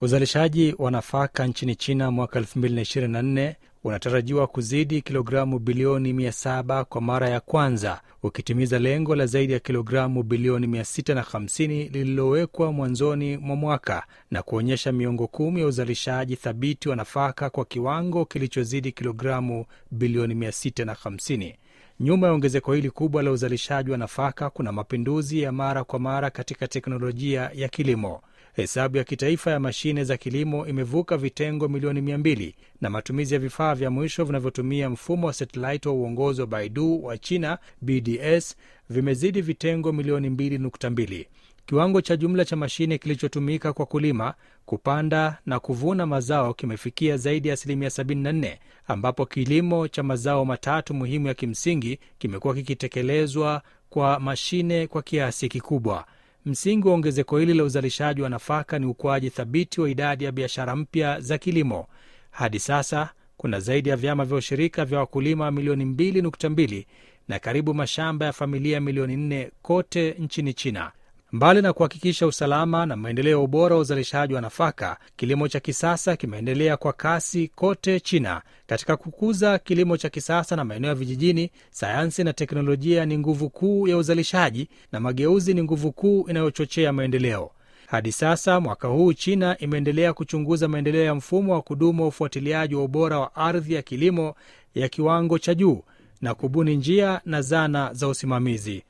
Uzalishaji wa nafaka nchini China mwaka 2024 unatarajiwa kuzidi kilogramu bilioni 700 kwa mara ya kwanza, ukitimiza lengo la zaidi ya kilogramu bilioni 650 lililowekwa mwanzoni mwa mwaka na kuonyesha miongo 10 ya uzalishaji thabiti wa nafaka kwa kiwango kilichozidi kilogramu bilioni 650. Nyuma ya ongezeko hili kubwa la uzalishaji wa nafaka kuna mapinduzi ya mara kwa mara katika teknolojia ya kilimo. Hesabu ya kitaifa ya mashine za kilimo imevuka vitengo milioni 200 na matumizi ya vifaa vya mwisho vinavyotumia mfumo wa satelaiti wa uongozi wa Baidu wa China BDS vimezidi vitengo milioni 2.2. Kiwango cha jumla cha mashine kilichotumika kwa kulima, kupanda na kuvuna mazao kimefikia zaidi ya asilimia 74, ambapo kilimo cha mazao matatu muhimu ya kimsingi kimekuwa kikitekelezwa kwa mashine kwa kiasi kikubwa. Msingi wa ongezeko hili la uzalishaji wa nafaka ni ukuaji thabiti wa idadi ya biashara mpya za kilimo. Hadi sasa kuna zaidi ya vyama vya ushirika vya wakulima milioni 2.2 na karibu mashamba ya familia milioni 4 kote nchini China. Mbali na kuhakikisha usalama na maendeleo ubora wa uzalishaji wa nafaka, kilimo cha kisasa kimeendelea kwa kasi kote China. Katika kukuza kilimo cha kisasa na maeneo ya vijijini, sayansi na teknolojia ni nguvu kuu ya uzalishaji na mageuzi ni nguvu kuu inayochochea maendeleo. Hadi sasa mwaka huu China imeendelea kuchunguza maendeleo ya mfumo wa kudumu wa ufuatiliaji wa ubora wa ardhi ya kilimo ya kiwango cha juu na kubuni njia na zana za usimamizi.